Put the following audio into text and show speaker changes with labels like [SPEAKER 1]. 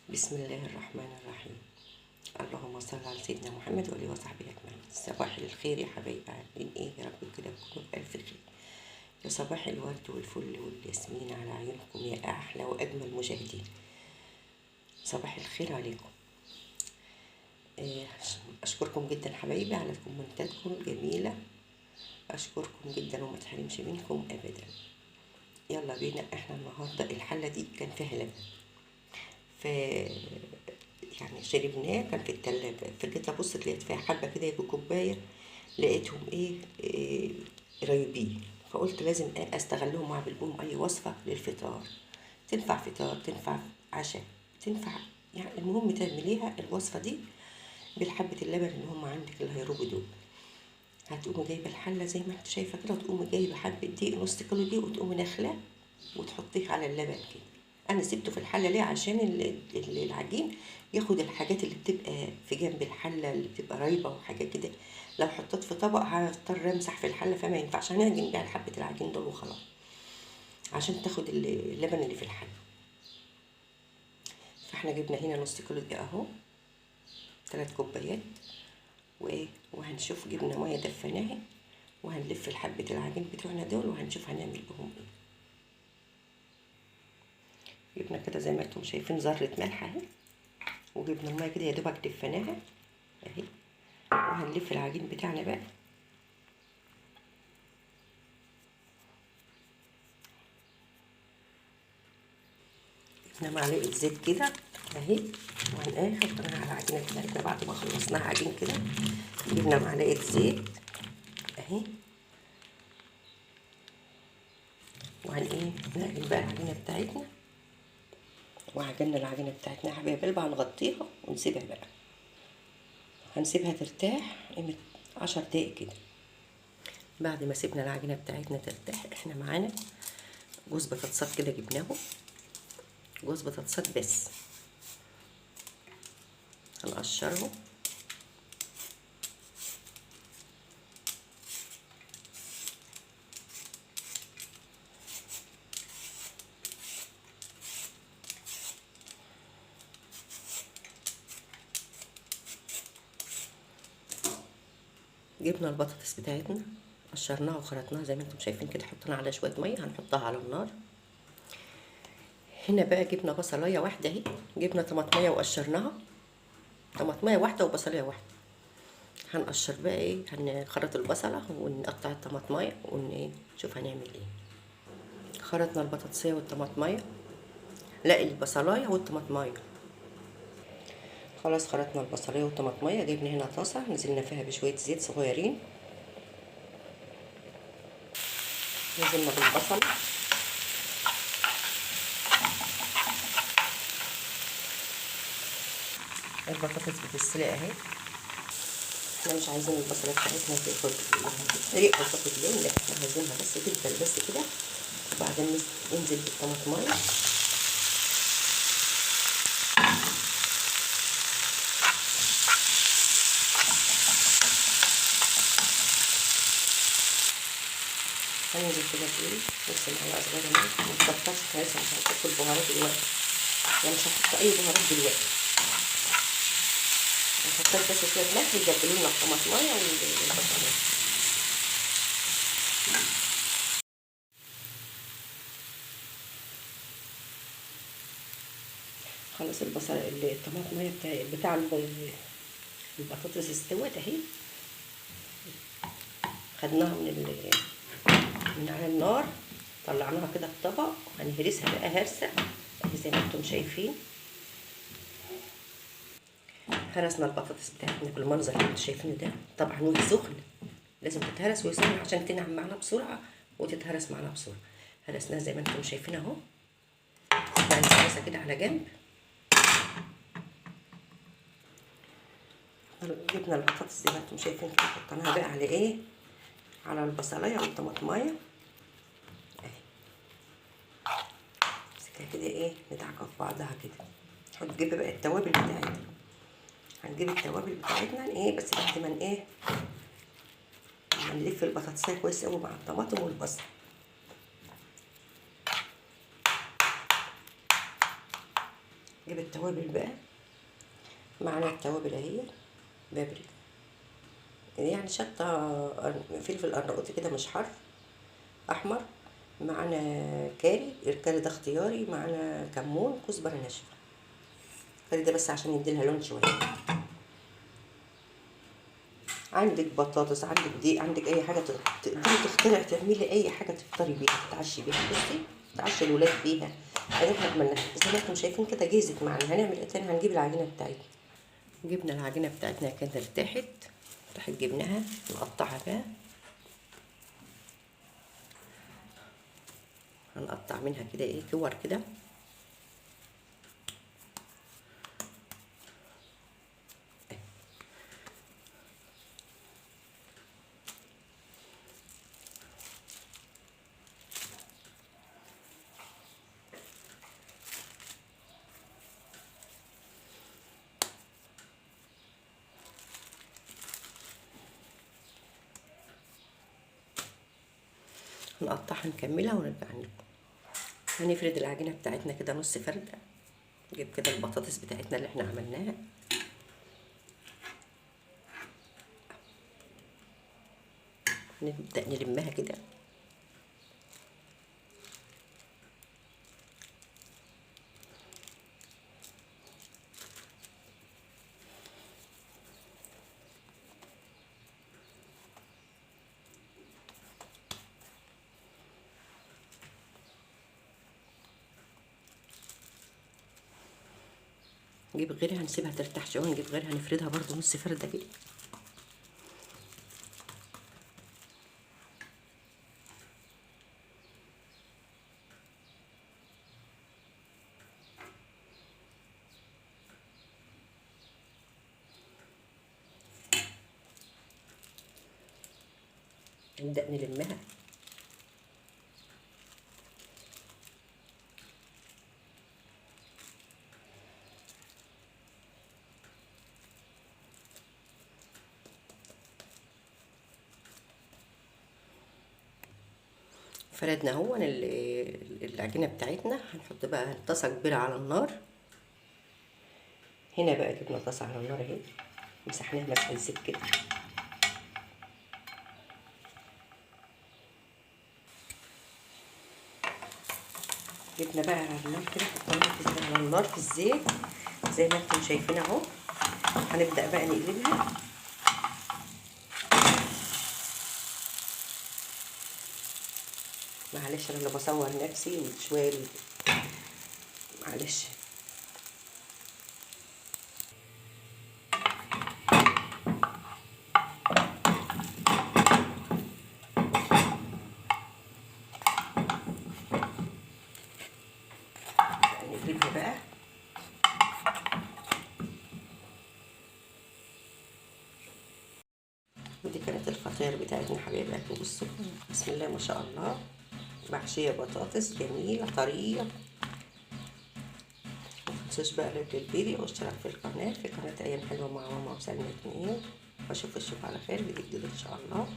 [SPEAKER 1] بسم الله الرحمن الرحيم. اللهم صل على سيدنا محمد وآله وصحبه أجمعين. صباح الخير يا حبايبي، عاملين ايه؟ يا رب كده تكونوا بألف خير. يا صباح الورد والفل والياسمين على عيونكم يا أحلى وأجمل مشاهدين. صباح الخير عليكم. أشكركم جدا حبايبي على كومنتاتكم الجميلة، أشكركم جدا وما تحرمش منكم أبدا. يلا بينا، احنا النهارده الحلة دي كان فيها لبن، ف يعني شربناه، كان في التلاجة، فجيت ابص لقيت فيها حبه كده بكوبايه، لقيتهم ايه رايبين، فقلت لازم استغلهم واعمل بهم اي وصفه للفطار، تنفع فطار تنفع عشاء تنفع، يعني المهم تعمليها الوصفة دي بالحبه اللبن اللي هم عندك اللي هيروبوا دول. هتقومي جايبه الحلة زي ما انت شايفه كده، وتقومي جايبه حبه دقيق، نص كيلو دقيق، وتقومي ناخلاه وتحطيه على اللبن كده. انا سبته في الحلة ليه؟ عشان العجين ياخد الحاجات اللي بتبقى في جنب الحلة اللي بتبقى رايبه وحاجات كده. لو حطيت في طبق هضطر امسح في الحلة، فما ينفعش، هنعجن بيها حبه العجين دول وخلاص عشان تاخد اللبن اللي في الحلة. فاحنا جبنا هنا نص كيلو دقيق اهو، 3 كوبايات، وهنشوف جبنا مية دفناها، وهنلف حبه العجين بتوعنا دول وهنشوف هنعمل بهم ايه. جبنا كده زي ما انتم شايفين ذره ملح اهي، وجبنا المية كده يا دوبك دفناها اهي، وهنلف العجين بتاعنا بقى. جبنا معلقه زيت كده اهي، وهن حطيناها على العجينة بتاعتنا بعد ما خلصناها عجين كده. جبنا معلقه زيت اهي، وهن ايه نعجن بقى العجينة بتاعتنا. وعجننا العجينة بتاعتنا يا حبايب قلبي، هنغطيها ونسيبها بقى، هنسيبها ترتاح قيمة 10 دقايق كده. بعد ما سيبنا العجينة بتاعتنا ترتاح، احنا معانا جوز بطاطسات كده جبناهم، جوز بطاطسات بس، هنقشرهم. جبنا البطاطس بتاعتنا قشرناها وخرطناها زي ما انتم شايفين كده، حطينا عليها شوية مية هنحطها على النار. هنا بقى جبنا بصلايه واحدة اهي، جبنا طماطميه وقشرناها، طماطميه واحدة وبصلايه واحدة. هنقشر بقى ايه، هنخرط البصله ونقطع الطماطميه ونشوف هنعمل ايه. خرطنا البطاطسيه والطماطميه، لا البصلايه والطماطميه. خلاص خرطنا البصليه والطماطميه. جبنا هنا طاسه نزلنا فيها بشوية زيت صغيرين، نزلنا بالبصل، البطاطس بتتسلق اهي. احنا مش عايزين البصله بتاعتنا تاخد تتحرق او تاخد لون، لا احنا عايزينها بس تدبل بس كده. وبعدين ننزل بالطماطميه، هننزل كده بايه نص معلقه صغيرة ملح، ما تكترش، احنا لسه مش هنحط البهارات دلوقتي، يعني مش هنحط اي بهارات دلوقتي، هنحط بس شوية ملح يدبلوا لنا الطماطميه والبصله. خلاص البصل الطماطميه بتاع البطاطس استوت اهي، خدناها من على النار، طلعناها كده في طبق، هنهرسها بقى هرسه زي ما انتم شايفين. هرسنا البطاطس بتاعتنا بالمنظر اللي انتم شايفينه ده، طبعا وهي سخنة لازم تتهرس وهي سخنة عشان تنعم معانا بسرعة وتتهرس معانا بسرعة. هرسناها زي ما انتم شايفين اهو، هنهرسها كده على جنب. جبنا البطاطس زي ما انتم شايفين كده، حطيناها بقى على ايه، على البصلايه والطماطميه اهي، امسكها كده ايه ندعكها في بعضها كده. هنجيب بقى التوابل بتاعتنا، هنجيب التوابل بتاعتنا ايه بس بعد ما ايه هنلف البطاطسيه كويس قوي مع الطماطم والبصل. نجيب التوابل بقى، معانا التوابل اهي، بابريكا يعني شطه، فلفل قرنبيط كده مش حر احمر، معانا كاري، الكاري ده اختياري، معانا كمون، كزبره ناشفة. الكاري ده بس عشان يديلها لون شوية. عندك بطاطس، عندك دقيق، عندك اي حاجة تقدري تخترعي تعملي اي حاجة تفطري بيها، تتعشي بيها. بصي تعشي الولاد بيها. ادي احنا عملناها زي ما انتم شايفين كده، جهزت معانا. هنعمل ايه تاني؟ هنجيب العجينة بتاعتنا. جبنا العجينة بتاعتنا كانت ارتاحت، جبناها نقطعها بقى، هنقطع منها كده ايه كور كده. نقطعها نكملها ونرجع لكم. هنفرد العجينة بتاعتنا كده نص فرده. نجيب كده البطاطس بتاعتنا اللي احنا عملناها، نبدأ نلمها كده. نجيب غيرها، نسيبها ترتاح شوية، نجيب غيرها نفردها برضو نص فرده كده. نبدأ نلمها. فردنا اهو العجينة بتاعتنا. هنحط بقى طاسه كبيرة على النار. هنا بقى جبنا طاسه على النار اهي، مسحناها مسحه زيت كده. جبنا بقى على النار كده، حطيناها على النار في الزيت زي ما انتم شايفين اهو. هنبدأ بقى نقلبها. معلش انا اللي بصور نفسي وشوية، معلش. نقلبها بقى. ودي كانت الفطاير بتاعتنا حبايب قلبي. بصوا بسم الله ما شاء الله، محشيه بطاطس جميلة طرية. متنسوش بقى like للفيديو واشتراك في القناة، في قناة ايام حلوة مع ماما وسلمى 2. واشوف وشكم على خير فيديو جديد ان شاء الله.